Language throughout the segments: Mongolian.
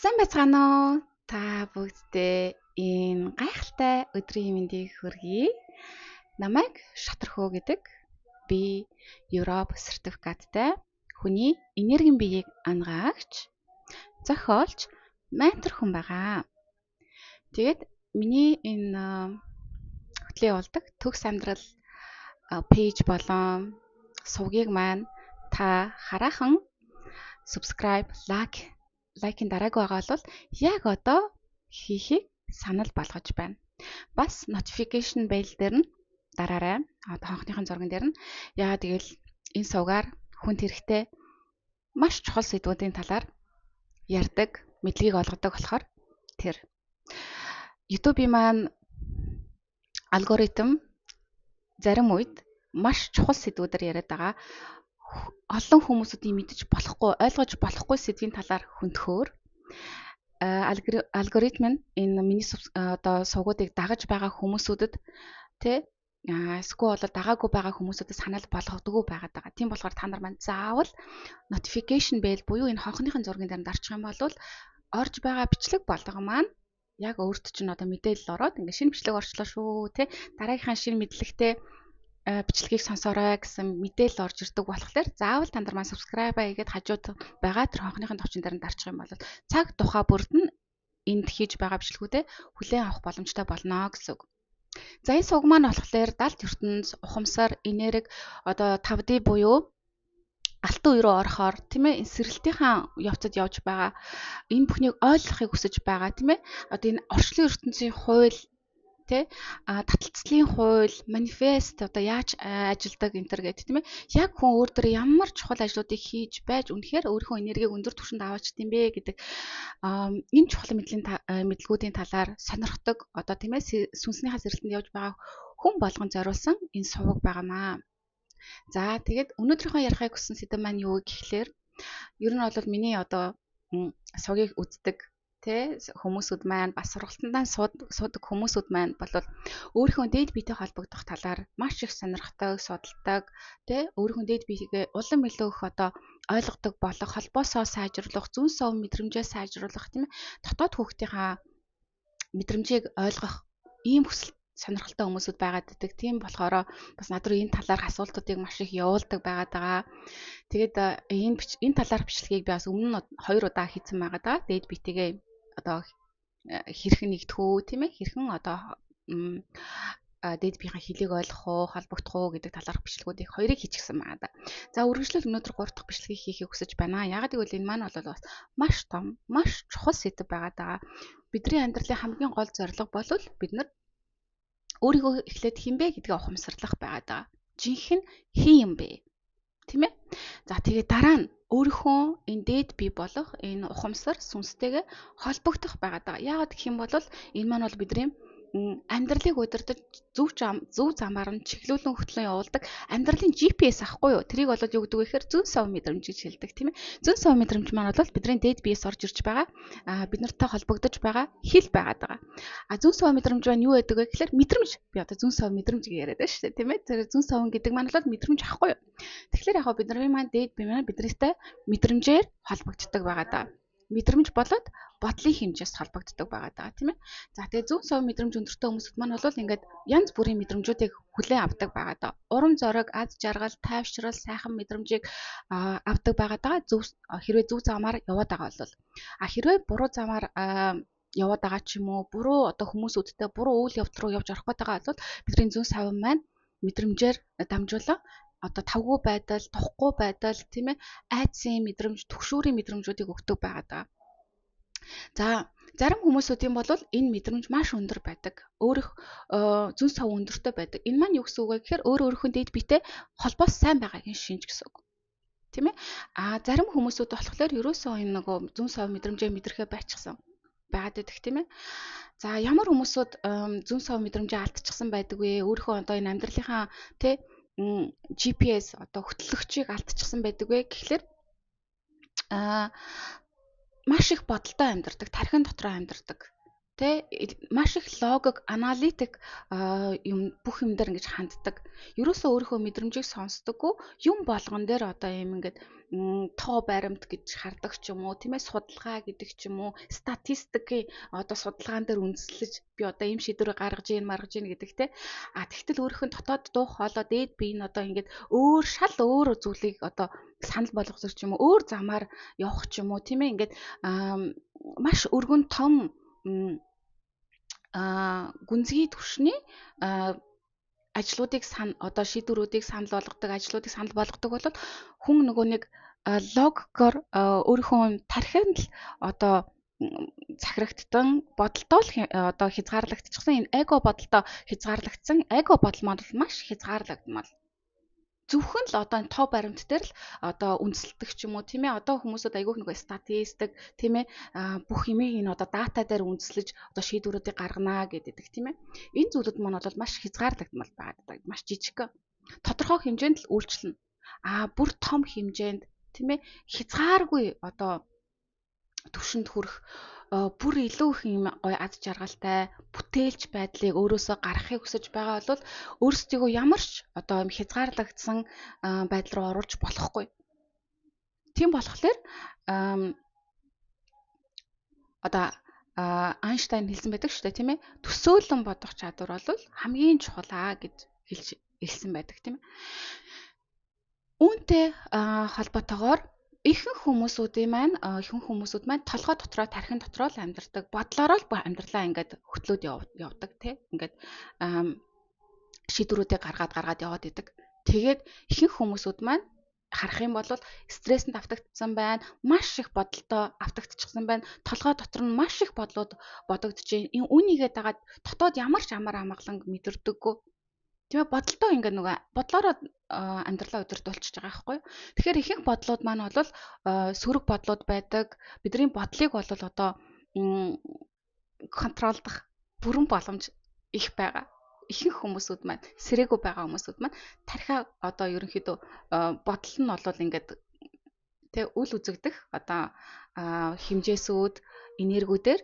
Сайн байцгаана уу? Та бүгддээ энэ гайхалтай өдрийн мэндийг хүргэе. Намайг Шатархөө гэдэг. Би Европ сертификаттай хүний энергийн биеийг ангаагч, зохиолч, ментор хүн байгаа. Тэгээд миний энэ хөтлөө явуулдаг төгс амьдрал пэйж болон сувгийг маань та хараахан subscribe, лайкын дараагүй байгаа бол яг одоо хийхийг санал болгож байна. Бас notification bell дээр нь дараарай. Одоо хонхныхон зурган дээр нь. Яагаад гэвэл энэ сувгаар хүнд хэрэгтэй маш чухал сэдвүүдийн талаар ярьдаг, мэдлэгийг олгодог болохоор тэр. YouTube-ийн маань алгоритм зарим үед маш чухал сэдвүүдээр яриад байгаа олон хүмүүсүүдийн мэдэж болохгүй, ойлгож болохгүй сэдвийн талаар хөндөхөөр алгоритм нь энэ миний одоо сувгуудыг дагаж байгаа хүмүүсүүдэд тэ эсвэл бол дагаагүй байгаа хүмүүсүүдэд санал болгодоггүй байгаад байгаа. Тийм болохоор та нар маань заавал notification bell буюу энэ хонхныхын зургийн дээр дарчих юм бол орж байгаа бичлэг болгон маань яг өөрт чинь одоо мэдээлэл ороод ингээ шинэ бичлэг орчлоо шүү тэ дараагийнхаа шинэ мэдлэгтэй бичлэгийг сонсоорой гэсэн мэдээлэл орж ирдэг болохоор заавал та нар маань subscribe хийгээд хажууд байгаа тэр хонхныхын товчон дээр нь дарчих юм бол цаг тухай бүрд нь энд хийж байгаа бичлэгүүдээ хүлээн авах боломжтой болно гэсэн үг. За, энэ сувг маань болохоор далд ертөнц, ухамсар, энерги одоо 5D буюу алтан үе рүү орохоор, тийм ээ, энэ сэрэлтийнхаа явцад явж байгаа энэ бүхнийг ойлгохыг хүсэж байгаа, тийм ээ, одоо энэ орчлон ертөнцийн хууль тэ таталцлын хууль, манифест одоо яаж ажилдаг энэ төр гэдэг, тийм ээ, яг хүн өөр дөр ямар чухал ажлуудыг хийж байж үнэхээр өөрийнхөө энергийг өндөр түвшинд аваачд юм бэ гэдэг энэ чухал мэдлийн мэдлгүүдийн талаар сонирхдог одоо, тийм ээ, сүнснийхаа сэрэлтэнд явж байгаа хүн болгон зориулсан энэ суваг байгаамаа. За, тэгээд өнөөдрийнхөө ярихыг хүссэн сэдэв маань юу гэхлээр ер нь бол миний одоо сувгийг үздэг тэ хүмүүсүүд маань бас сургалтандаа суудаг хүмүүсүүд маань бол өөрийнхөө дээд биетэй холбогдох талаар маш их сонирхдог, судалдаг, тэ өөрийнхөө дээд биегээ улам илүү их одоо ойлгодог болох, холбоосоо сайжруулах, зүүн сов мэдрэмжээ сайжруулах, тийм ээ, дотоод хүүхдийнхаа мэдрэмжийг ойлгох ийм хүсэл сонирхолтой хүмүүсүүд байгаад байдаг. Тийм болохоор бас над руу энэ талаарх асуултуудыг маш их явуулдаг байгаад байгаа. Тэгээд энэ талаарх бичлэгийг би бас өмнө нь хоёр удаа хийсэн байгаа даа. Дээд биетэйгээ одоо хэрхэн нэгдэх үү, тийм ээ, хэрхэн одоо дээд биеийн хөлийг ойлгох уу, холбогдох уу гэдэг талаарх бичлэгүүдийг хоёрыг хийчихсэн байгаа да. За, үргэлжлэл өнөөдөр гурав дахь бичлэгийг хийхийг хүсэж байна. Яагаад гэвэл энэ маань бол бас маш том, маш чухал сэдэв байгаа даа. Бидний амьдралын хамгийн гол зорилго бол бид нар өөрийгөө эхлээд хэн бэ гэдгээ ухамсарлах байгаа даа. Жинхэнэ хэн юм бэ? Тийм ээ? За, тэгээ дараа нь өөрийнхөө энэ дээд бие болох энэ ухамсар сүнстэйгээ холбогдох байгаа даа. Яагаад гэх юм бол энэ маань бол бидний амьдралыг удирдах, зөв замаар нь чиглүүлэн хөтлөн явуулдаг амьдралын GPS ахгүй юу? Тэрийг бол юу гэдэг вэ гэхээр зүүн сов мэдрэмж гэж хэлдэг, тийм ээ. Зүүн сов мэдрэмж маань бол бидний дээд биеэс орж ирж байгаа бид нартай холбогдож байгаа хэл байгаад байгаа. А зүүн сов мэдрэмж маань юу байдаг вэ гэхээр мэдрэмж, би одоо зүүн сов мэдрэмж гэж яриад байна шүү дээ, тийм ээ. Тэр зүүн совн гэдэг маань бол мэдрэмж ахгүй юу? Тэгэхээр яг бидний маань дээд бие маань биднээстэй мэдрэмжээр холбогддог байгаа даа. Мэдрэмж болоод бодлын хэмжээс холбогддог байгаа даа, тийм ээ. За, тэгээ зүүн сов мэдрэмж өндөртэй хүмүүсүүд маань бол ингээд янз бүрийн мэдрэмжүүдийг хүлээн авдаг байгаа даа. Урам зориг, аз жаргал, тайвшрал, сайхан мэдрэмжийг авдаг байгаа даа. Зөв хэрвээ зөв замаар яваад байгаа бол, а хэрвээ буруу замаар яваад байгаа ч юм уу, буруу одоо хүмүүсүүдтэй буруу үйл явдал руу явж орох гээд байгаа бол бидний зүүн савн маань мэдрэмжээр дамжуулан одоо тавгүй байдал, тухгүй байдал, тийм ээ, айдсын мэдрэмж, түгшүүрийн мэдрэмжүүдийг өгдөг байгаа даа. За, зарим хүмүүсүүдийн бол энэ мэдрэмж маш өндөр байдаг. Өөрөх зүүн сав өндөртэй байдаг. Энэ маань юу гэсэн үг вэ гэхээр өөр өөрийнхөө дээд биетэй холбоос сайн байгаагийн шинж гэсэн үг. Тийм ээ? А зарим хүмүүсүүд болохоор ерөөсөө энэ нөгөө зүүн сав мэдрэмжээ мэдрэхээ байчихсан байгаад байдаг, тийм ээ. За, ямар хүмүүсүүд зүүн сав мэдрэмжээ алдчихсан байдаг вэ? Өөрийнхөө одоо энэ амьдралынхаа тэ GPS одоо хөтлөгчийг алдчихсан байдаг вэ гэхлээр маш их бодолтой амьдардаг, тархин дотроо амьдардаг. Тэ, маш их логик, аналитик юм бүх юм дээр ингэж ханддаг. Ерөөсөө өөрийнхөө мэдрэмжийг сонсдоггүй, юм болгон дээр одоо юм ингээд тоо баримт гэж хардаг ч юм уу, тийм ээ, судалгаа гэдэг ч юм уу, статистикийн одоо судалгаан дээр үндэслэж би одоо ийм шийдвэр гаргаж ийн маргаж ийн гэдэг те. А тэгтэл өөрийнх нь дотоод дуу хоолой дээд бие нь одоо ингээд өөр шал өөр зүйлийг одоо санал болгох ч юм уу, өөр замаар явах ч юм уу, тийм ээ, ингээд маш өргөн том гүнзгий түвшний ажлуудыг одоо шийдвэрүүдийг санал болгодог, ажлуудыг санал болгодог бол хүн нөгөө нэг логикоор өөрийнхөө тархинд л одоо захирагдсан, бодолтоо л одоо хязгаарлагдчихсан, энэ эго бодолтоо хязгаарлагдсан, эго бодол маань бол маш хязгаарлагдмал. Зөвхөн л одоо энэ тоо баримт дээр л одоо үндэслэдэг ч юм уу, тийм ээ, одоо хүмүүсүүд айгүйх нөгөө статистик, тийм ээ, бүх юмыг энэ одоо дата дээр үндэслэж одоо шийдвэрүүдийг гаргана гэдэг, тийм ээ. Энэ зүйлүүд маань бол маш хязгаарлагдмал байдаг, маш жижиг. Тодорхой хэмжээнд л үйлчлэнэ. А бүр том хэмжээнд, тийм ээ, хязгааргүй одоо түвшинд хүрэх, бүр илүү их юм гоё аз жаргалтай бүтээлч байдлыг өөрөөсөө гаргахыг хүсэж байгаа бол өөрсдийгөө ямар ч одоо юм хязгаарлагдсан байдал руу оруулж болохгүй. Тийм болохоор одоо Айнштайн хэлсэн байдаг шүү дээ, тийм ээ. Төсөөлөн бодох чадвар бол хамгийн чухал аа гэж хэлсэн байдаг, тийм ээ. Үүнтэй холбоотойгоор ихэнх хүмүүсүүдийн маань ихэнх хүмүүсүүд маань толгой дотроо, тархин дотроо л амьдардаг. Бодлороо л амьдралаа ингээд хөтлөөд явдаг, тий. Ингээд шийдвэрүүдээ гаргаад яваад идэг. Тэгээд ихэнх хүмүүсүүд маань харах юм бол стрессэнд автагдсан байна, маш их бодолтой автагдчихсан байна. Толгой дотор нь маш их бодлууд бодогдож байна. Үүнийгээ дагаад дотоод ямар ч амар амгаланг мэдэрдэггүй. Тийм ээ, бодолтой ингээд нөгөө бодлороо амьдралаа удирдуулчихж байгаа байхгүй юу. Тэгэхээр ихэнх бодлууд маань бол сөрөг бодлууд байдаг. Бидний бодлыг бол одоо контролдох бүрэн боломж их байгаа. Ихэнх хүмүүсүүд маань, сэрээгүй байгаа хүмүүсүүд маань тархиа одоо ерөнхийдөө бодол нь бол ингээд тэ үл үзэгдэх одоо хэмжээсүүд, энергиудээр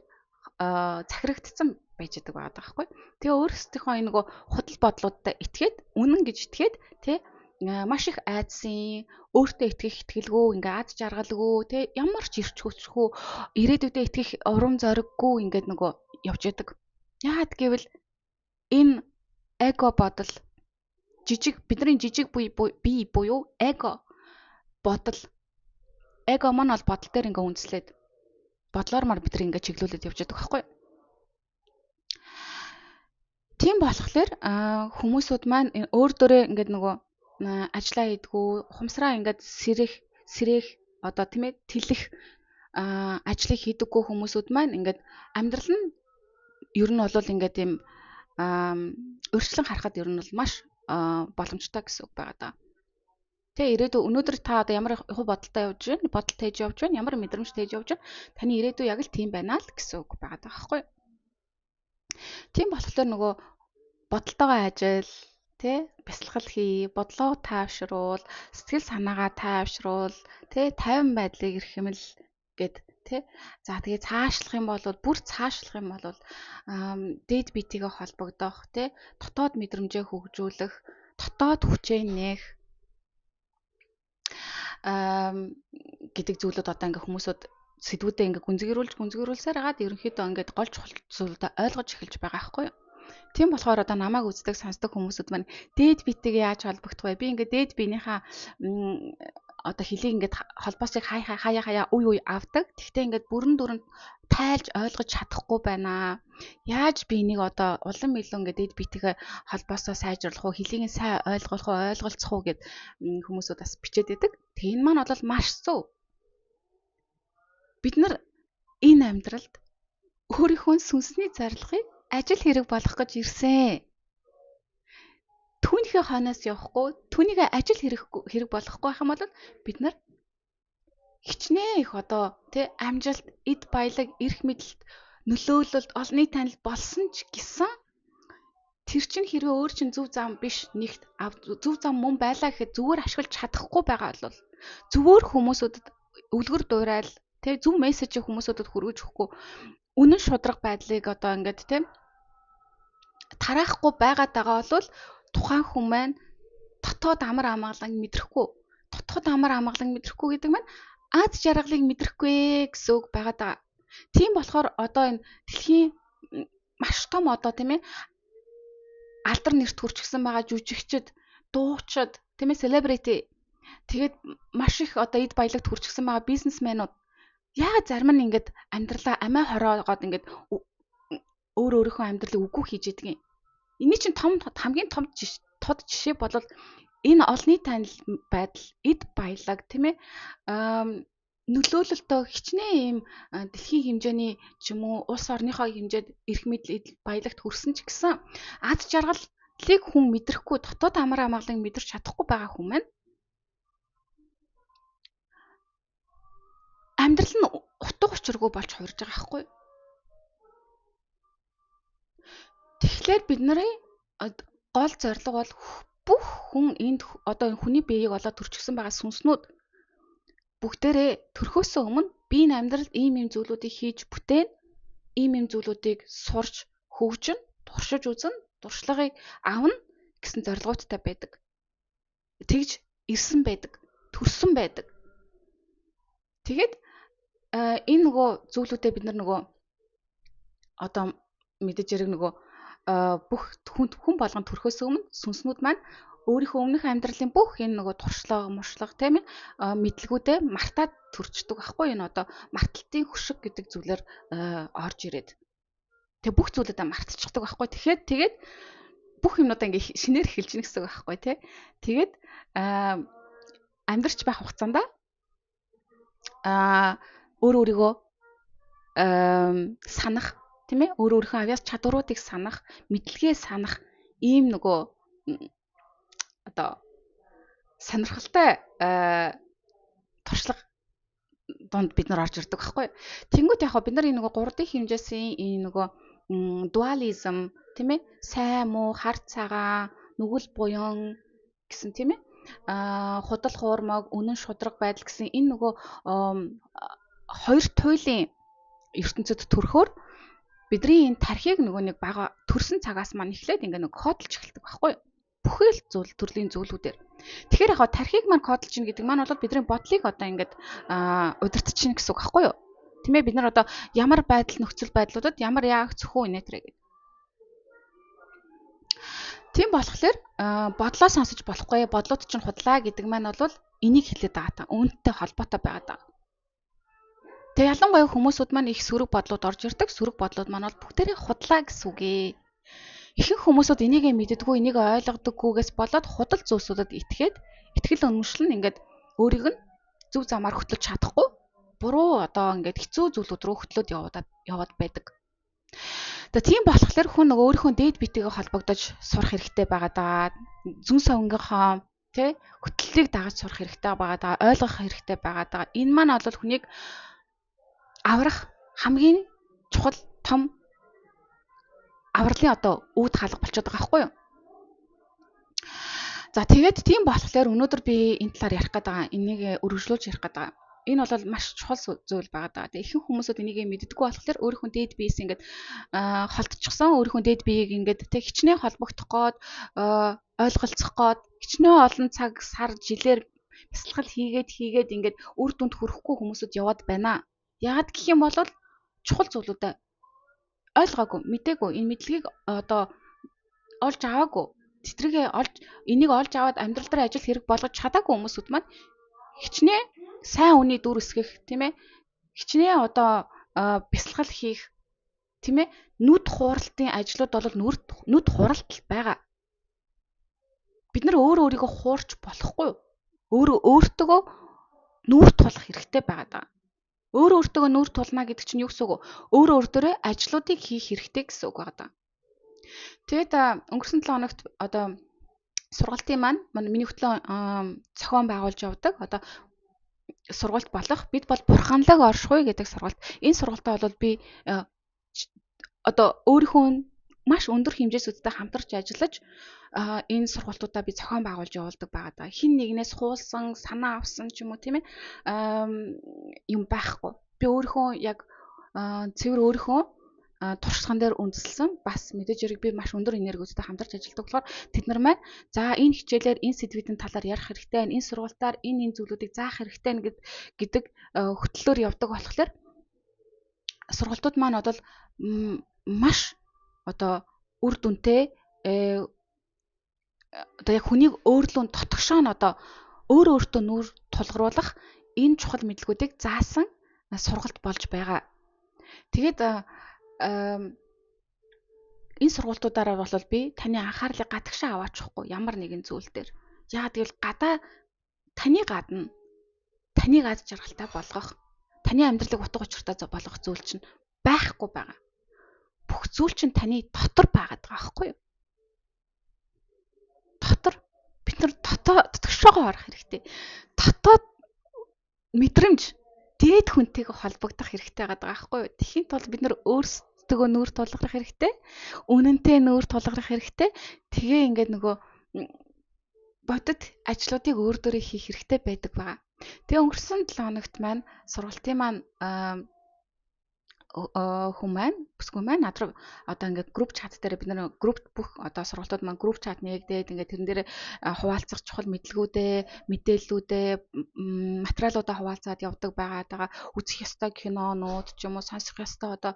захирагдсан байж байгаа байгаа байхгүй. Тэгээ өөрсдийнхөө энэ нөгөө худал бодлуудад итгээд, үнэн гэж итгээд, тэ, маш их айдсын, өөртөө итгэх итгэлгүй, ингээ аз жаргалгүй, тэ, ямар ч ирч хүчгүй, ирээдүйдээ итгэх урам зориггүй ингээд нөгөө явж яадаг. Яагаад гэвэл энэ эго бодол, жижиг бидний жижиг бие буюу эго бодол, эго маань бол бодол дээр ингээ үндэслээд бодлоор мар бид нар ингээ чиглүүлээд явж яадаг байхгүй. Тийм болохоор хүмүүсүүд маань өөр дөрөө ингээд нөгөө ажиллаа хийдгүү, ухамсараа ингээд сэрэх одоо тийм ээ тэлэх ажлыг хийдэггүй хүмүүсүүд маань ингээд амьдрал нь ер нь бол ингээд ийм урьдчилан харахад ер нь бол маш боломжтой гэсэн үг байгаа даа. Тэ, ирээдүй өнөөдөр та одоо ямар хуу бодолтой явж байна, бодол тээж явж байна, ямар мэдрэмж тээж явж байна, таны ирээдүй яг л тийм байна л гэсэн үг байгаа даа байхгүй. Тийм болохоор нөгөө бодолтойгоо ажил, тэ, бясалгал хий, бодлоо таавшруул, сэтгэл санаагаа таавшруул, тэ, тайван байдлыг эрхэмэл гэд, тэ. За тэгээ цаашлах юм бол бүр цаашлах юм бол дээд биетэйгээ холбогдох, тэ, дотоод мэдрэмжээ хөгжүүлэх, дотоод хүчээ нээх гэдэг зүйлүүд одоо ингээ хүмүүсүүд сэдвүүдээ ингээ гүнзгийрүүлсээр хагаад ерөнхийдөө ингээд гол чухал зүйлүүдээ ойлгож эхэлж байгаа байхгүй юу. Тийм болохоор одоо намайг үздэг, сонсдог хүмүүсүүд маань дээд биетэйгээ яаж холбогдох вэ? Би ингээд дээд биенийхээ одоо хэлийг ингээд холбоосыг хаяа үе үе авдаг. Тэгтээ ингээд бүрэн дүрэнд тайлж ойлгож чадахгүй байна. Яаж би энийг одоо улам илүү ингээд дээд биетэйгээ холбоосоо сайжруулах уу, хэлийг нь сайн ойлгох уу, ойлголцох уу гэд хүмүүсүүд бас бичээд байдаг. Тэг энэ маань бол маш зөв. Бид нар энэ амьдралд өөрийнхөө сүнсний зорилгыг ажил хэрэг болгох гэж ирсэн. Түүнийхээ хойноос явахгүй, түүнийгээ ажил хэрэг болгохгүй байх юм бол бид нар хичнээн их одоо тэ амжилт, эд баялаг, эрх мэдэлт, нөлөөлөлт, олонний танил болсон ч гэсэн тэр чинь хэрвээ өөр чинь зөв зам биш, нэгт зөв зам мөн байлаа гэхэд зүгээр ашиглаж чадахгүй байгаа бол зүгээр хүмүүсүүдэд өвлгөр дуурайл Тэ, зөв мессежийг хүмүүсүүдэд хүргэж өгөхгүй, үнэн шударга байдлыг одоо ингээд тэ тараахгүй байгаад байгаа бол тухайн хүн маань дотоод амар амгалан мэдрэхгүй. Дотоод амар амгалан мэдрэхгүй гэдэг маань аз жаргалыг мэдрэхгүй гэсэн үг байгаад байгаа. Тийм болохоор одоо энэ дэлхийн маш том одоо тийм ээ алдар нэрт хүрчихсэн байгаа жүжигчд, дуучид, тийм ээ селебрити, тэгээд маш их одоо эд баялагт хүрчихсэн байгаа бизнесмэнүүд яагаад зарим нь ингээд амьдралаа амиа хороогоод ингээд өөр өөрийнхөө амьдралыг үгүй хийж идэг юм. Эний чинь том хамгийн том тод жишээ бол энэ олонний танил байдал, эд баялаг, тийм ээ нөлөөлөлтөө хичнээн ийм дэлхийн хэмжээний ч юм уу улс орныхоо хэмжээд эрх мэдэл эд баялагт хүрсэн ч гэсэн аз жаргалыг хүн мэдрэхгүй, дотоод амар амгалан мэдэрч чадахгүй байгаа хүн маань амьдрал нь утга учиргүй болж хувирж байгаа байхгүй. Тэгэхээр бид нарын гол зорилго бол бүх хүн энд одоо энэ хүний биеийг олоод төрчихсөн байгаа сүнснүүд бүгдээрээ төрхөөсөө өмнө би энэ амьдралд ийм ийм зүйлүүдийг хийж бүтээн, ийм ийм зүйлүүдийг сурч хөгжин, туршиж үзэн, туршлагыг авна гэсэн зорилготой байдаг. Тэгж ирсэн байдаг, төрсөн байдаг. Тэгээд энэ нөгөө зүйлүүдээ бид нар нөгөө одоо мэдээж хэрэг нөгөө бүх хүн болгон төрхөөс өмнө сүнснүүд маань өөрийнхөө өмнөх амьдралын бүх энэ нөгөө туршлага, муршлага тийм ээ мэдлэгүүдээ мартаад төрчдөг байхгүй. Энэ одоо марталтын хөшиг гэдэг зүйлээр орж ирээд тэг бүх зүйлүүдээ мартчихдаг байхгүй. Тэгэхээр тэгээд бүх юмнуудаа ингээ шинээр эхэлж гин гэсэн үг байхгүй тий. Тэгээд амьдрч байх хугацаанд өөр өөрийгөө санах, тийм ээ, өөр өөрийнхөө авьяас чадваруудыг санах, мэдлэгээ санах ийм нөгөө одоо сонирхолтой туршлага дунд бид нар орж ирдэг байхгүй. Тэнгүүт яг бид нар энэ нөгөө 3D хэмжээсийн энэ нөгөө дуализм, тийм ээ, сайн муу, хар цагаан, нүгэл буян гэсэн, тийм ээ, худал хуурмаг, үнэн шударга байдал гэсэн энэ нөгөө хоёр туйлын ертөнцид төрөхөөр бидний энэ тархийг нөгөө нэг бага төрсэн цагаас маань эхлээд ингээ нэг кодлж эхэлдэг байхгүй юу? Бүхэл зүйл төрлийн зүйлүүдээр. Тэгэхээр яг тархийг маань кодлж ийн гэдэг маань бол бидний бодлыг одоо ингээд удирдах чинь гэсэн үг байхгүй юу? Тийм ээ, бид нар одоо ямар байдал нөхцөл байдлуудад ямар реакц өгөх үү нэ гэдэг. Тийм болохоор бодлоо сонсож болохгүй, бодлууд чинь худлаа гэдэг маань бол энийг хэлээд байгаа та. Үүнтэй холбоотой байгаад байгаа. Тэгээ ялангуяа хүмүүсүүд маань их сөрөг бодлууд орж ирдэг. Сөрөг бодлууд маань бол бүгдээрээ худлаа гэсэн үг ээ. Ихэнх хүмүүсүүд энийгээ мэддэггүй, энийг ойлгодоггүйгээс болоод худал зүйлсүүдэд итгээд итгэл үнэмшил нь ингээд өөрийг нь зөв замаар хөтлөж чадахгүй буруу одоо ингээд хэцүү зүйлүүд рүү хөтлөөд яваад байдаг. Тэгээ тийм болохоор хүн нөгөө өөрийнхөө дээд биетэйгээ холбогдож сурах хэрэгтэй байгаа даа. Зүүн сонгийнхоо тий хөтлөлийг дагаж сурах хэрэгтэй байгаа даа, ойлгох хэрэгтэй байгаа даа. Энэ маань бол хүнийг аврах хамгийн чухал том авралын одоо үүд хаалга болчиход байгаа байхгүй юу? За тэгээд тийм болохоор өнөөдөр би энэ талаар ярих гээд байгаа. Энийг өргөжлүүлж ярих гээд байгаа. Энэ бол маш чухал зүйл байгаа даа. Тэгээ ихэнх хүмүүсүүд энийг мэддэггүй болохоор өөрийнхөө дээд биес ингээд холдчихсон, өөрийнхөө дээд биеийг ингээд тэг хичнээн холбогдох гээд ойлголцох гээд хичнээн олон цаг, сар, жилээр бясалгал хийгээд ингээд үр дүнд хүрэхгүй хүмүүсүүд яваад байна. Яагаад гэх юм бол чухал зүйлүүдээ ойлгоогүй, мдээгүй, энэ мэдлэгийг одоо олж аваагүй, тэтрийгээ олж энийг олж аваад амьдрал дээр ажил хэрэг болгож чадаагүй хүмүүсүүд маань хичнээн сайн үний дүр эсгэх, тийм ээ, хичнээн одоо бясалгал хийх, тийм ээ, нүд хууралтын ажлууд бол нүд хуралт байгаа. Бид нар өөрөө өөрийгөө хуурч болохгүй. Өөрөө өөртөө нүүр тулах хэрэгтэй байгаа даа. Өөрөө өөртөө нүүр тулна гэдэг чинь юу гэсэн үг вэ? Өөрөө өөртөө ажлуудыг хийх хэрэгтэй гэсэн үг байгаа даа. Тэгээд өнгөрсөн 7 хоногт одоо сургалтын маань миний хөтлөө зохион байгуулж явдаг. Одоо сургалт болох бид бол бурханлаг оршихуй гэдэг сургалт. Энэ сургалтаа бол би одоо өөрийнхөө маш өндөр хэмжээсүүдтэй хамтарч ажиллаж энэ сургалтуудаа би зохион байгуулж явуулдаг байгаа даа. Хин нэгнээс хуулсан, санаа авсан ч юм уу тийм ээ юм байхгүй. Би өөрийнхөө яг цэвэр өөрийнхөө туршлаган дээр үндэслэн бас мэдээж хэрэг би маш өндөр энергиудтай хамтарч ажилладаг болохоор тэд нар маань за энэ хичээлээр энэ сэдвүүдийн талаар ярих хэрэгтэй байна, энэ сургалтаар энэ зүйлүүдийг заах хэрэгтэй байна гэдэг хөтлөлөөр явдаг болохоор сургалтууд маань бол маш одоо үр дүнтэй, одоо яг хүнийг өөрлөн дотгошоо нь одоо өөрөө өөртөө нүүр тулгаруулах энэ чухал мэдлэгүүдийг заасан сургалт болж байгаа. Тэгээд энэ сургалтуудаараа бол би таны анхаарлыг гадагшаа аваачихгүй ямар нэгэн зүйл дээр. Яагаад гэвэл гадаа таны гадна таныг аз жаргалтай болгох, таны амьдралыг утга учиртай болгох зүйл чинь байхгүй байгаа. Бүх зүйл чинь таны дотор байгаад байгаа байхгүй юу? Дотор бид нар дотгошоогоо орох хэрэгтэй. Дотоод мэдрэмж дээд хүнтэйгээ холбогдох хэрэгтэй байгаа байхгүй юу? Тэхийн тулд бид нар өөрсдөө нүүр тулгарах хэрэгтэй. Үнэнтэй нүүр тулгарах хэрэгтэй. Тэгээ ингээд нөгөө бодит ажлуудыг өөр дөрөө хийх хэрэгтэй байдаг байгаа. Тэгээ өнгөрсөн 7 хоногт маань сургалтын маань хүн маань бүсгүй маань над руу одоо ингээд group chat дээр бид нар групп бүх одоо сургалтууд маань group chat нээгдээд ингээд тэрэн дээр хуваалцах чухал мэдлэгүүдээ, мэдээллүүдээ, материалуудаа хуваалцаад явдаг байгаа даа. Үзэх ёстой кинонууд ч юм уу, сонсох ёстой одоо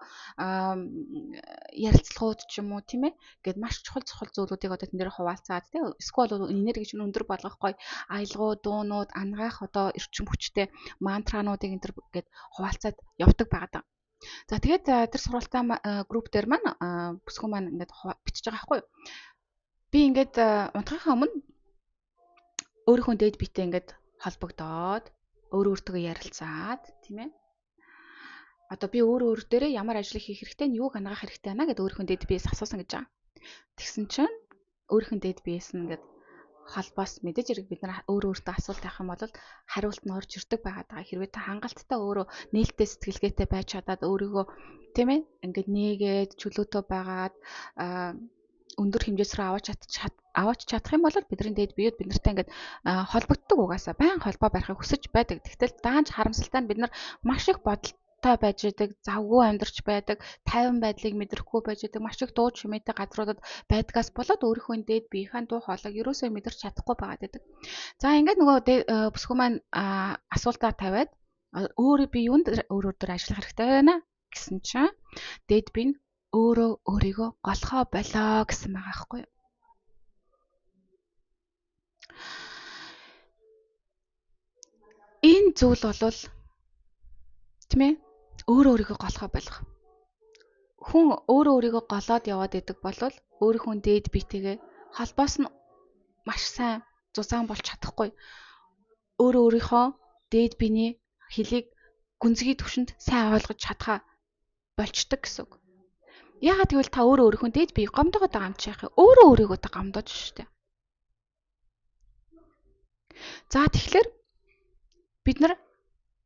ярилцлагууд ч юм уу, тийм ээ. Ингээд маш чухал чухал зүйлүүдийг одоо тэн дээр хуваалцаад тийм эсвэл энерги чинь өндөр болгох гоё аялгуу, дуунууд, ангаах одоо эрчим хүчтэй мантрануудыг энэ төр гээд хуваалцаад явдаг байгаа даа. За тэгээд тэр сургалтаа групп дээр маань бүсгүй маань ингээд бичиж байгаа байхгүй юу. Би ингээд унтахынхаа өмнө өөрийнхөө дээд биетэй ингээд холбогдоод өөр өөртөө ярилцаад тийм ээ. Одоо би өөр өөр дээрээ ямар ажлыг хийх хэрэгтэй нь, юуг ангаах хэрэгтэй байна гэдээ өөрийнхөө дээд биеэс асуусан гэж байгаа. Тэгсэн чинь өөрийнхөө дээд биеэс нь ингээд холбоос мэдээж хэрэг бид нар өөр өөртөө асуулт авах юм бол хариулт нь орж ирдэг байгаа даа. Хэрвээ та хангалттай өөрөө нээлттэй сэтгэлгээтэй байж чадаад өөрийгөө тийм ээ ингээд нээгээд чөлөөтэй байгаад өндөр хэмжээс рүү аваач чадах юм бол бидний дээд биеуд бид нартай ингээд холбогддог, угаасаа байн холбоо барихыг хүсэж байдаг. Тэгтэл даанч харамсалтай нь бид нар маш их бодолтой байж идэг, завгүй амьдарч байдаг, тайван байдлыг мэдрэхгүй байж идэг, маш их дуу чимээтэй газруудад байдгаас болоод өөрийнхөө дээд биеийн дуу хоолойг ерөөсөө мэдэрч чадахгүй байгаад байдаг. За ингээд нөгөө бүсгүй маань асуултаа тавиад өөрөө би юунд өөр өөр ажиллах хэрэгтэй байна гэсэн чинь дээд бие нь өөрөө өөрийгөө голхоо болоо гэсэн байгаа байхгүй юу? Энэ зүйл бол тийм ээ өөрөө өөрийгөө голхоо болох. Хүн өөрөө өөрийгөө голоод яваад идэг болвол өөрийнхөө дээд биетэйгээ холбоос нь маш сайн зузаан болж чадахгүй. Өөрөө өөрийнхөө дээд биений хэлийг гүнзгий түвшинд сайн ойлгож чадхаа болчдөг гэсэн үг. Яагаад гэвэл та өөрөө өөрийнхөө дээд биеийг гомдогоод байгаа юм чи яах вэ? Өөрөө өөрийгөө та гомдоож штэ. За тэгэхээр бид нар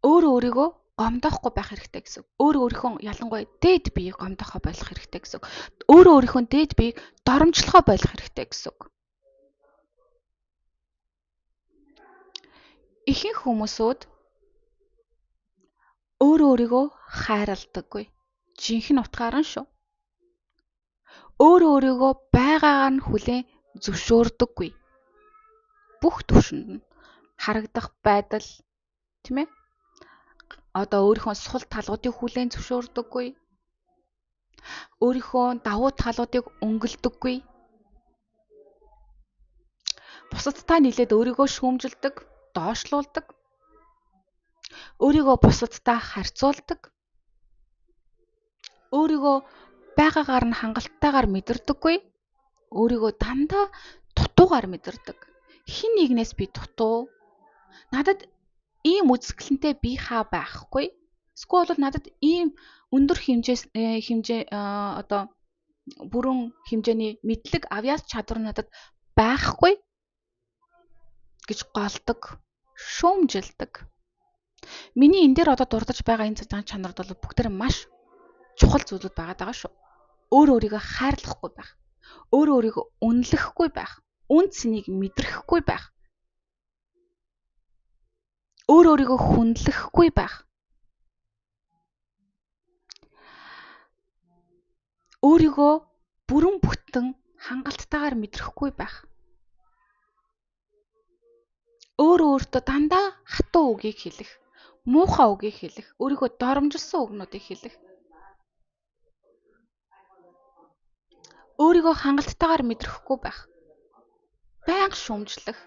өөрөө өөрийгөө гомдоохгүй байх хэрэгтэй гэсэн үг. Өөрөө өөрийнхөө ялангуяа дээд биеийг гомдоохоо болох хэрэгтэй гэсэн үг. Өөрөө өөрийнхөө дээд биеийг доромжлохоо болох хэрэгтэй гэсэн үг. Ихэнх хүмүүсүүд өөрөө өөрийгөө хайрладаггүй. Жинхэнэ утгаар нь шүү. Өөрөө өөрийгөө байгаагаар нь хүлээн зөвшөөрдөггүй. Бүх түвшинд нь харагдах байдал, тийм ээ? Одоо өөрийнхөө сул талуудыг хүлээн зөвшөөрдөггүй. Өөрийнхөө давуу талуудыг өнгөлдөггүй. Бусадтай нийлээд өөрийгөө шүүмжилдэг, доошлуулдаг. Өөрийгөө бусадтай харьцуулдаг. Өөрийгөө байгаагаар нь хангалтайгаар мэдэрдэггүй. Өөрийгөө дандаа дутуугаар мэдэрдэг. Хин нэгнээс би дутуу. Надад ийм үзэсгэлэнтэй би хаа байхгүй. Эсвэл бол надад ийм өндөр хэмжээ одоо бүрэн хэмжээний мэдлэг авьяас чадвар надад байхгүй гэж голдог, шүүмжилдэг. Миний энэ дээр одоо дурдж байгаа энэ зан чанарууд бол бүгдээр маш чухал зүйлүүд байгаа даа шүү. Өөр өөрийгөө хайрлахгүй байх, өөр өөрийгөө үнэлэхгүй байх, үн цэнийг мэдрэхгүй байх, өөр өөрийгөө хүндлэхгүй байх. Өөрийгөө бүрэн бүтэн хангалттайгаар мэдрэхгүй байх. Өөрөө өөртөө дандаа хатуу үгийг хэлэх, муухай үгийг хэлэх, өөрийгөө доромжилсон үгнүүдийг хэлэх. Өөрийгөө хангалттайгаар мэдрэхгүй байх. Байнга шүүмжлэх.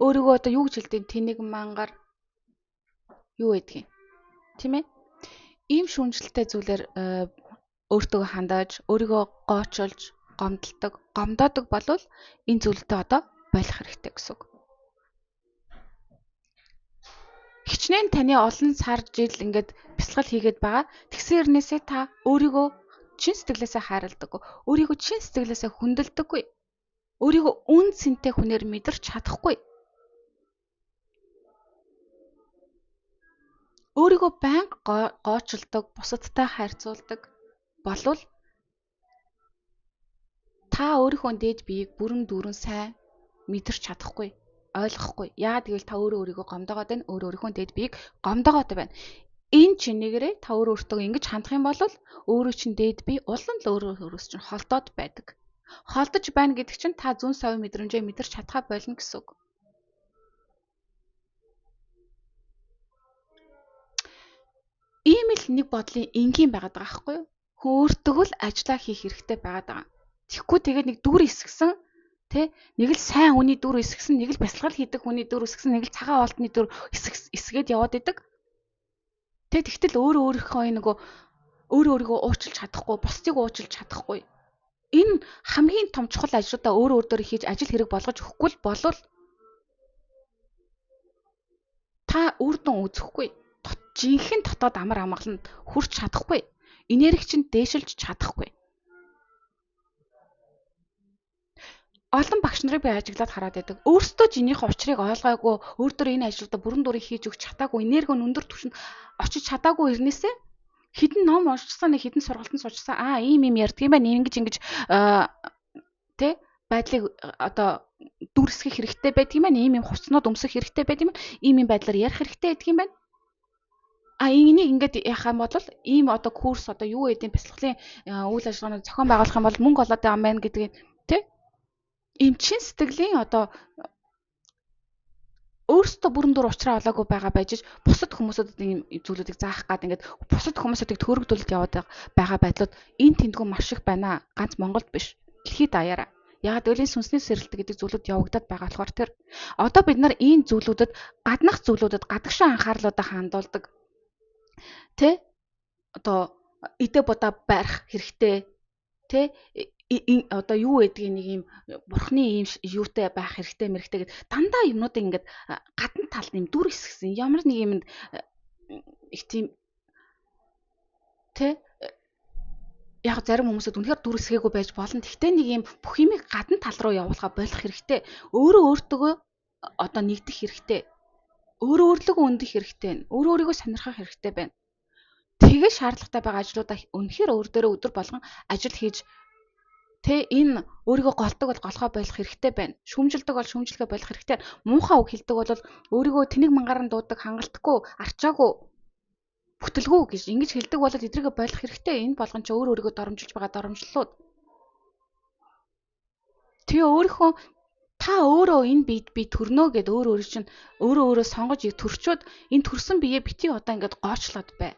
Өөрийгөө одоо юу гэж хэлдэг тэнэг мангар юу гэдгийг. Тийм ээ? Ийм шүүмжлэлтэй зүйлээр өөртөө хандаж, өөрийгөө гоочолж, гомдолдог, гомдоодог болвол энэ зүйлтэй одоо болох хэрэгтэй гэсэн үг. Хичнээн таны олон сар жил ингээд бясалгал хийгээд байгаа. Тэгсэн хэрнээсээ та өөрийгөө чин сэтгэлээсээ хайрладаггүй. Өөрийгөө чин сэтгэлээсээ хүндэлдэггүй. Өөрийгөө үн цэнтэй хүнээр мэдэрч чадахгүй. Өөрийгөө байнга гоочилдог, бусадтай харьцуулдаг болвол та өөрийнхөө дээд биеийг бүрэн дүүрэн сайн мэдэрч чадахгүй, ойлгохгүй. Яагаад гэвэл та өөрөө өөрийгөө гомдоогоод байна, өөрөө өөрийнхөө дээд биеийг гомдоогоод байна. Энэ чинээгээрээ та өөрөө өөртөө ингэж хандах юм бол өөрөө чинь дээд бие улам л өөрөө өөрөөс чинь холдоод байдаг. Холдож байна гэдэг чинь та зүүн совин мэдрэмжээ мэдэрч чадхаа болно гэсэн үг. Ийм л нэг бодлын энгийн байгаад байгаа байхгүй юу? Хүн өөртөө л ажиллаа хийх хэрэгтэй байгаад байгаа. Тэгэхгүй тэгээд нэг дүр эсгсэн, тэ нэг л сайн хүний дүр эсгсэн, нэг л бясалгал хийдэг хүний дүр эсгсэн, нэг л цагаан хоолтны дүр эсгээд яваад идэг. Тэ тэгтэл өөрөө өөрийнхөө нөгөө өөрөө өөрийгөө уучлж чадахгүй, бусдыг уучлж чадахгүй. Энэ хамгийн том чухал ажлуудаа өөрөө өөр дээр хийж ажил хэрэг болгож өгөхгүй л болвол та үр дүн үзэхгүй. Жинхэнэ дотоод амар амгаланд хүрч чадахгүй. Энерги чинь дээшилж чадахгүй. Олон багш нарыг би ажиглаад хараад байдаг. Өөрсдөө жинийхээ учрыг ойлгоогүй, өөр дөр энэ ажлуудаа бүрэн дүрийг хийж өгч чадаагүй, энерги нь өндөр түвшинд очиж чадаагүй ирнээсээ хідэн ном уншсан, нэг хідэн сургалтанд суучсан. Аа, ийм ийм ярьдаг юм байна. Ингэж ингэж тэ байдлыг одоо дүрсгэх хэрэгтэй байдаг юм байна. Ийм ийм хувцснууд өмсөх хэрэгтэй байдаг юм байна. Ийм ийм байдлаар ярих хэрэгтэй байдаг юм байна. А энийг ингээд яах юм бол ийм одоо курс одоо юу гэдэг бясалгалын үйл ажиллагаанууд зохион байгуулах юм бол мөнгө олоод байгаа юм байна гэдгийг тэ ийм чин сэтгэлийн одоо өөрсдөө бүрэн дүр учраа олоогүй байгаа байж бусад хүмүүсүүдэд ийм зүйлүүдийг заах гад ингээд бусад хүмүүсүүдийг төөрөгдүүлэлт яваад байгаа байдлууд энэ тэндгүү маш их байна. Ганц Монголд биш. Дэлхийд даяараа. Яагаад гэвэл энэ сүнсний сэрэлт гэдэг зүйлүүд явагдаад байгаа болохоор тэр одоо бид нар ийм зүйлүүдэд гаднах зүйлүүдэд гадагшаа анхаарлуудаа хандуулдаг. Тэ одоо идэ будаа барих хэрэгтэй. Тэ одоо юу гэдгийг нэг юм бурхны ийм юутай байх хэрэгтэй мэрэгтэй гэд дандаа юмнуудыг ингээд гадна талд юм дүр хэсгсэн ямар нэг юмд их тийм тэ яг зарим хүмүүсүүд үнэхээр дүр хэсгээгүй байж болно. Гэхдээ нэг юм бүх юмыг гадна тал руу явуулахаа болох хэрэгтэй. Өөрөө өөртөө одоо нэгдэх хэрэгтэй. Өөрөө өөрлөгөө өндөх хэрэгтэй байна. Өөрөө өөрийгөө сонирхох хэрэгтэй байна. Тэгээ шаардлагатай байгаа ажлуудаа үнэхээр өөр дээрээ өдөр болгон ажил хийж тэ энэ өөрийгөө голдог бол голхоо болох хэрэгтэй байна. Шүмжилдэг бол шүмжлэхээ болох хэрэгтэй. Муухай үг хэлдэг бол өөрийгөө тэнэг мангаар нь дуудаг, хангалтгүй, арчаагүй, бүтэлгүй гэж ингэж хэлдэг бол эдрийгээ болох хэрэгтэй. Энэ болгон ч өөр өөрийгөө доромжилж байгаа доромжлолууд. Тэгээ өөрийнхөө та өөрөө энэ биед би төрнөө гэд өөр өөр чинь өөрөө өөрөө сонгож төрчөөд энэ төрсөн биеэ бити одоо ингэж гоочлоод бай.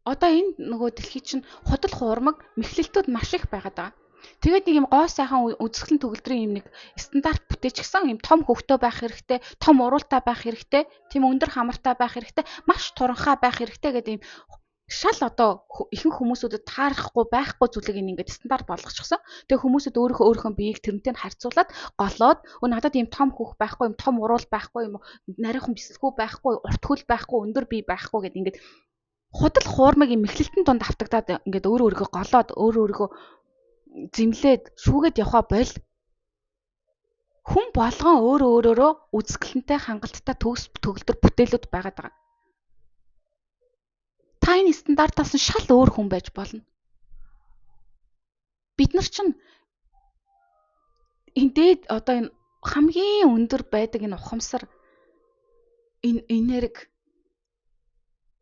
Одоо энэ нөгөө дэлхий чинь худал хуурмаг мэхлэлтүүд маш их байгаад байгаа. Тэгээд нэг юм гоо сайхан үзэсгэлэн төгөлдрийн юм нэг стандарт бүтээчихсэн юм том хөвгтөө байх хэрэгтэй, том уруултай байх хэрэгтэй, тийм өндөр хамартай байх хэрэгтэй, маш туранхай байх хэрэгтэй гэдэг юм шал одоо ихэнх хүмүүсүүдэд таарахгүй байхгүй зүйлийг ингээд стандарт болгочихсон. Тэгээ хүмүүсүүд өөрийнхөө өөрийнхөө биеийг тэрнтэй нь харьцуулаад голоод өө надад ийм том хөх байхгүй, ийм том уруул байхгүй, юм нарийнхан бисэлгүй байхгүй, урт хөл байхгүй, өндөр бие байхгүй гэд ингээд худал хуурмаг юм мэхлэлтэн дунд автагдаад ингээд өөрөө өөрийгөө голоод өөрөө өөрийгөө зэмлээд шүүгээд явхаа боль. Хүн болгон өөрөө өөрөөрөө үзэсгэлэнтэй хангалттай төгс төгөлдөр бүтээлүүд байгаад байгаа. Та энэ стандартаас нь шал өөр хүн байж болно. Бид нар чинь энэ дээд одоо энэ хамгийн өндөр байдаг энэ ухамсар энэ энерги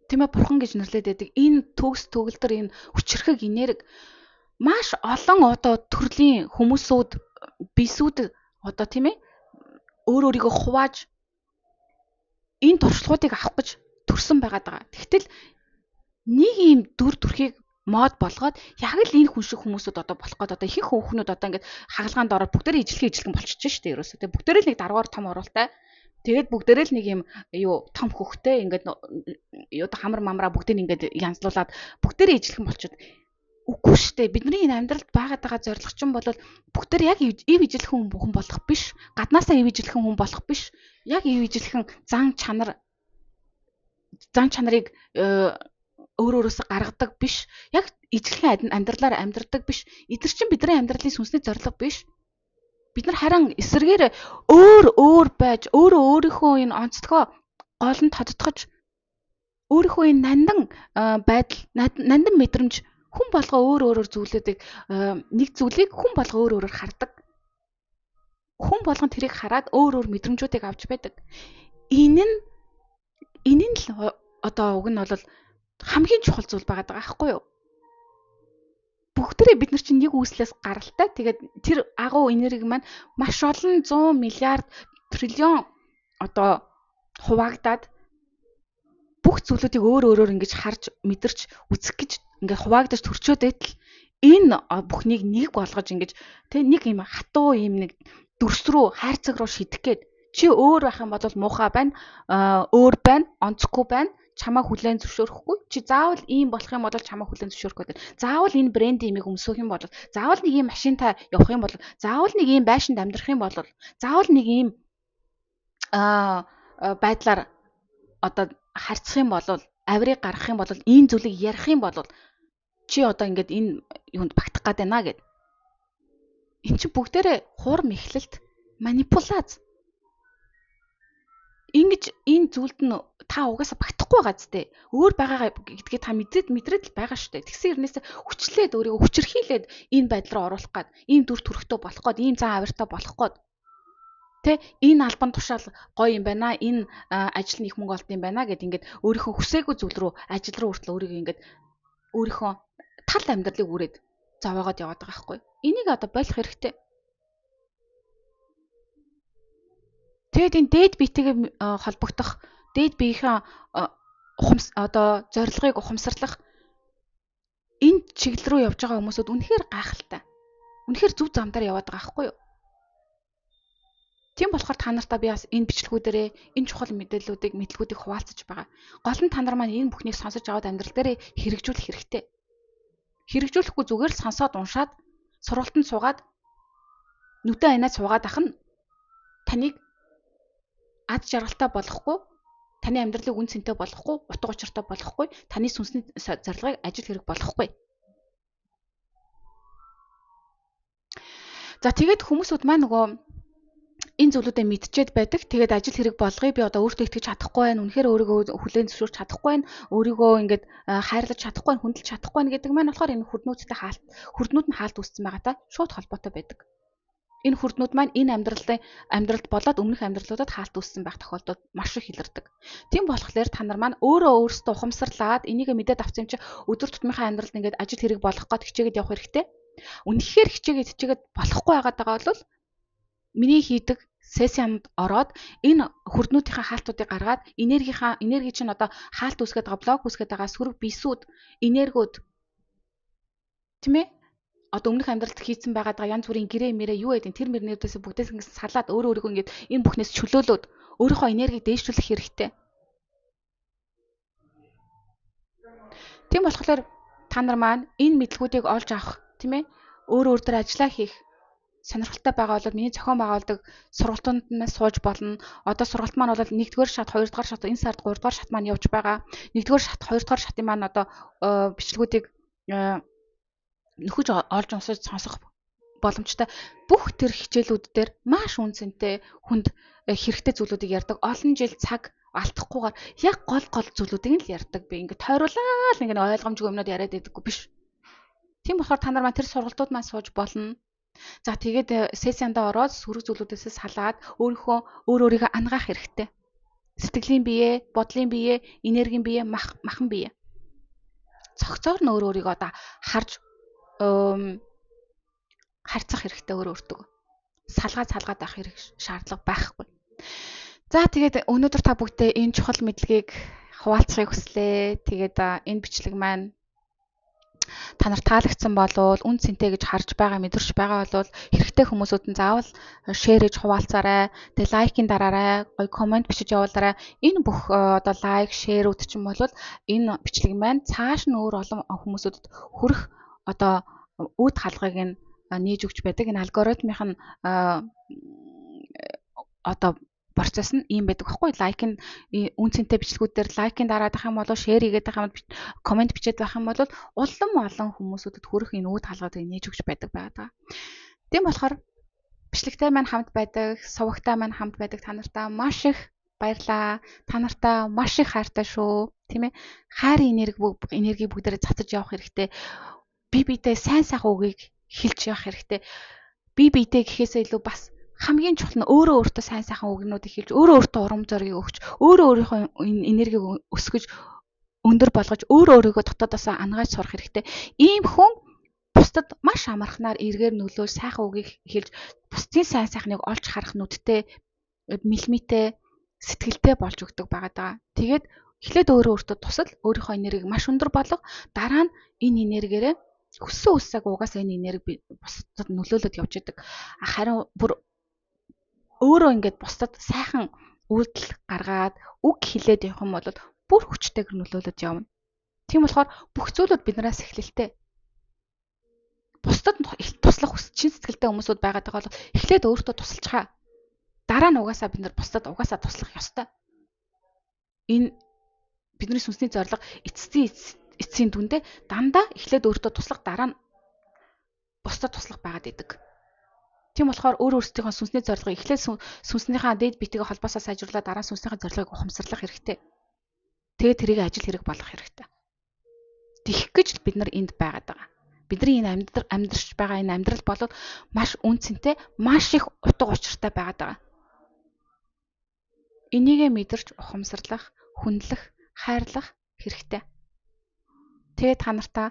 Тийм ээ, бурхан гэж нэрлээд байдаг. Энэ төгс төгөлдөр, энэ хүчирхэг энерги маш олон одоо төрлийн хүмүүсүүд, бисүүд одоо тийм ээ өөр өөрийгөө хувааж энэ туршлагуудыг авах гэж төрсөн байгаад байгаа. Тэгтэл нэг ийм дүр төрхийг мод болгоод яг л энэ хүн шиг хүмүүсүүд одоо болох гээд одоо ихэнх хүүхнүүд одоо ингээд хагалгаанд ороод бүгдээрээ ижилхэн болчихж штэ ерөөсөө. Тэгээ бүгдээрээ л нэг даргаар том оруултай. Тэгээд бүгдээрээ л нэг юм юу том хөхтэй ингээд юу хамар мамраа бүгдийг ингээд янзлуулад бүгдээрээ ижилхэн болчиход. Үгүй штэ. Бидний энэ амьдралд байгаад байгаа зорилго чинь бол бүгдээр яг ив ижилхэн хүн болох биш. Гаднаасаа ив ижилхэн хүн болох биш. Яг ив ижилхэн зан чанарыг өөр өөрөөсөө гаргадаг биш. Яг ижилхэн амьдралаар амьдардаг биш. Эдгээр чинь бидний амьдралын сүнсний зорилго биш. Бид нар харин эсрэгээр өөр өөр байж, өөрөө өөрийнхөө энэ онцлогоо гол нь тодтогч, өөрийнхөө энэ нандан байдал, нандан мэдрэмж, хүн болгоо өөр өөрөөр зүйлүүдийг, нэг зүйлийг хүн болгоо өөр өөрөөр хардаг. Хүн болгон тэрийг хараад өөр өөр мэдрэмжүүдийг авч байдаг. Энэ нь л одоо уг нь бол хамгийн чухал зүйл байгаа даа байхгүй юу? Бүгдээрээ бид нар чинь нэг үүслээс гаралтай. Тэгээд тэр агуу энерги маань маш олон 100 миллиард триллион одоо хуваагдаад бүх зүйлүүдийг өөр өөрөөр ингэж харж мэдэрч үзэх гэж ингээд хуваагдаж төрчөөд байтал энэ бүхнийг нэг болгож ингэж тэг нэг юм хатуу юм нэг дүрс рүү хайрцаг руу шидэх гээд чи өөр байх юм бол муухай байна, өөр байна, онцгүй байна, чамаа хүлээн зөвшөөрөхгүй. Чи заавал ийм болох юм бол чамаа хүлээн зөвшөөрөх гэдэг. Заавал энэ брэнд имийг өмсөх юм бол, заавал нэг ийм машинтай явах юм бол, заавал нэг ийм байшинд амьдрах юм бол, заавал нэг ийм байдлаар одоо харьцах юм бол, авирыг гаргах юм бол, ийм зүйлийг ярих юм бол чи одоо ингээд энэ юунд багтах гээд байна гэд. Эн чинь бүгдээрээ хурм эхлэлт, манипуляц. Ингэж энэ зүйлд нь та угаасаа багтахгүй байгаа зү. Өөр байгаагаа гэдгээ та мэдрээд л байгаа шүү дээ. Тэгсэн хэрнээсээ хүчлээд өөрийгөө хүчирхийлээд энэ байдал руу оруулах гад, ийм дүр төрхтэй болох гад, ийм зан авиртай болох гад. Тэ энэ албан тушаал гоё юм байна, энэ ажил нь их мөнгө олд юм байна гэд ингээд өөрийнхөө хүсээгүй зүйл рүү, ажил руу хүртэл өөрийгөө ингээд өөрийнхөө тал амьдралыг үрээд зовоогоод яваад байгаа байхгүй. Энийг одоо болох хэрэгтэй. Тэгээд энэ дээд биетэйгээ холбогдох, дээд биеийнхээ одоо зорилгыг ухамсарлах энэ чиглэл рүү явж байгаа хүмүүсүүд үнэхээр гайхалтай. Үнэхээр зөв замдаар яваад байгаа байхгүй юу? Тийм болохоор та нартаа би бас энэ бичлэгүүдэрээ энэ чухал мэдээллүүдийг, мэдлэгүүдийг хуваалцаж байгаа. Гол нь та нар маань энэ бүхнийг сонсож аваад амьдрал дээрээ хэрэгжүүлэх хэрэгтэй. Хэрэгжүүлэхгүй зүгээр л сонсоод уншаад сургалтанд суугаад нүдэн айнаа суугаад ах нь таныг ад жаргалтай болохгүй, таны амьдралыг үн цэнтэй болохгүй, утга учиртай болохгүй, таны сүнсний зорилгыг ажил хэрэг болохгүй. За тэгээд хүмүүсүүд маань нөгөө энэ зүйлүүдээ мэдчихэд байдаг. Тэгээд ажил хэрэг болгоё. Би одоо өөртөө итгэж чадахгүй байна. Үнэхээр өөрийгөө хүлээн зөвшөөрч чадахгүй байна. Өөрийгөө ингээд хайрлаж чадахгүй байна, хүндэлж чадахгүй байна гэдэг маань болохоор энэ хүрднүүдтэй хаалт, хүрднүүд нь хаалт үүссэн байгаатай шууд холбоотой байдаг. Энэ хүрднүүд маань энэ амьдралд болоод өмнөх амьдралуудад хаалт үүссэн байх тохиолдол маш их илэрдэг. Тийм болохоор та нар маань өөрөө өөрсдөө ухамсарлаад энийг мэдээд авсан юм чи өдөр тутмынхаа амьдралд ингээд ажил хэрэг болгох гээд хичээгээд явах хэрэгтэй. Үнэхээр хичээгээд болохгүй байгаад байгаа бол миний хийдэг сессиянд ороод энэ хүрднүүдийнхээ хаалтуудыг гаргаад энерги чинь одоо хаалт үүсгээд байгаа, блок үүсгээд байгаа сөрөг бисүүд, энергиуд тийм ээ одоо өмнөх амьдралд хийцэн байгаад байгаа янз бүрийн гэрээ мэрээ юу гэдэг тэр мөрнүүдээс бүгдээс ингэсэн салаад өөрөө өөрийгөө ингээд энэ бүхнээс чөлөөлөөд өөрийнхөө энергийг дээшлүүлэх хэрэгтэй. Тийм болохоор та нар маань энэ мэдлгүүдийг олж авах тийм ээ өөр өөр дээр ажиллаа хийх сонирхолтой байгаа бол миний зохион байгуулдаг сургалтанд нь сууж болно. Одоо сургалт маань бол 1-р шат, 2-р шат, энэ сард 3-р шат маань явж байгаа. 1-р шат, 2-р шатын маань одоо бичлэгүүдийг нөхөж олж уншиж сонсох боломжтой. Бүх тэр хичээлүүд дээр маш үн цэнтэй хүнд хэрэгтэй зүйлүүдийг ярьдаг. Олон жил цаг алдахгүйгээр яг гол гол зүйлүүдийг л ярьдаг. Би ингээд тойруулаад ингээд ойлгомжгүй юмнууд яриад байдаггүй биш. Тийм болохоор та нар маань тэр сургалтууд маань сууж болно. За тэгээд сессияндаа ороод сөрөг зүйлүүдээс салаад өөрийнхөө өөр өөрийгөө ангаах хэрэгтэй. Сэтгэлийн бие, бодлын бие, энергийн бие, махан бие. Цогцоор нь өөр өөрийгөө одоо харж харьцах хэрэгтэй өөр өөртөө. Салгаад авах хэрэг шаардлага байхгүй. За тэгээд өнөөдөр та бүгдээ энэ чухал мэдлэгийг хуваалцахыг хүслээ. Тэгээд энэ бичлэг маань та нар таалагдсан болвол үн цэнтэй гэж харж байгаа, мэдэрч байгаа бол хэрэгтэй хүмүүсүүд нь заавал share хийж хуваалцаарай. Тэгээ лайкийн дараарай, гоё комент бичиж явуулаарай. Энэ бүх одоо лайк, share үүд чинь бол энэ бичлэг маань цааш нь өөр олон хүмүүсүүдэд хүрэх одоо үд хаалгыг нь нээж өгч байдаг. Энэ алгоритмын нь одоо процесс нь ийм байдаг байхгүй. Лайк нь үн цэнтэй бичлэгүүд дээр лайкын дараад байх юм бол share хийгээд байх юм бол комент бичээд байх юм бол улам олон хүмүүсүүдэд хүрэх энэ үд хаалгыг нээж өгч байдаг байгаа. Тийм болохоор бичлэгтэй маань хамт байдаг, сувагтай маань хамт байдаг та нартай маш их баярлаа. Та нартай маш их хайртай шүү. Тийм ээ. Хайрын энерги бүгдээрээ цацаж явах хэрэгтэй. Би биедээ сайн сайхан үгийг хэлж явах хэрэгтэй. Би биедээ гэхээсээ илүү бас хамгийн чухал нь өөрөө өөртөө сайн сайхан үгнүүдийг хэлж, өөрөө өөртөө урам зориг өгч, өөрөө өөрийнхөө энергийг өсгөж, өндөр болгож, өөрөө өөрийгөө дотоодоосоо ангааж сурах хэрэгтэй. Ийм хүн бусдад маш амархнаар эргээр нөлөөлж, сайхан үгийг хэлж, бусдын сайн сайхныг олж харах нүдтэй, мэлмитэй, сэтгэлтэй болж өгдөг байгаа даа. Тэгээд эхлээд өөрөө өөртөө тусал, өөрийнхөө энергийг маш өндөр болго, дараа нь энэ энергиэрээ хүссэн үсэг угаасаа энэ энерги бусдад нөлөөлөд явж идэг. Харин бүр өөрөө ингээд бусдад сайхан үйлдэл гаргаад үг хэлээд явах юм бол бүр хүчтэйгээр нөлөөлөд явна. Тийм болохоор бүх зүйлүүд биднээс эхлэлтэй. Бусдад туслах чин сэтгэлтэй хүмүүсүүд байгаад байгаа бол эхлээд өөртөө тусалчихаа. Дараа нь угаасаа бид нар бусдад угаасаа туслах ёстой. Энэ бидний сүнсний зорилго эцсийн дүндээ дандаа эхлээд өөртөө туслах, дараа нь бусдад туслах байгаад идэг. Тийм болохоор өөр өөрсдийнхөө сүнсний зорилгыг эхлээд сүнснийхээ дээд биетэйгээ холбоосоо сайжруулаад дараа нь сүнснийхээ зорилгыг ухамсарлах хэрэгтэй. Тэгээд тэрийг ажил хэрэг болгох хэрэгтэй. Тэгэх гэж бид нар энд байгаад байгаа. Бидний энэ амьдрч байгаа энэ амьдрал бол маш үн цэнтэй, маш их утга учиртай байгаад байгаа. Энийгээ мэдэрч ухамсарлах, хүндлэх, хайрлах хэрэгтэй. Тэгээд та нартаа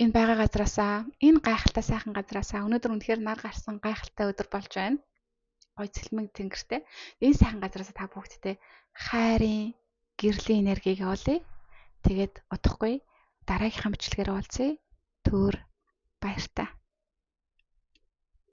энэ байгаа газраасаа, энэ гайхалтай сайхан газраасаа өнөөдөр үнэхээр нар гарсан гайхалтай өдөр болж байна. Гой цэлмэг тэнгэртэй. Энэ сайхан газраасаа та бүгдтэй хайрын, гэрлийн энергийг явуулъя. Тэгээд удахгүй дараагийнхаа бичлэгээр уулзъя. Түр баяртай.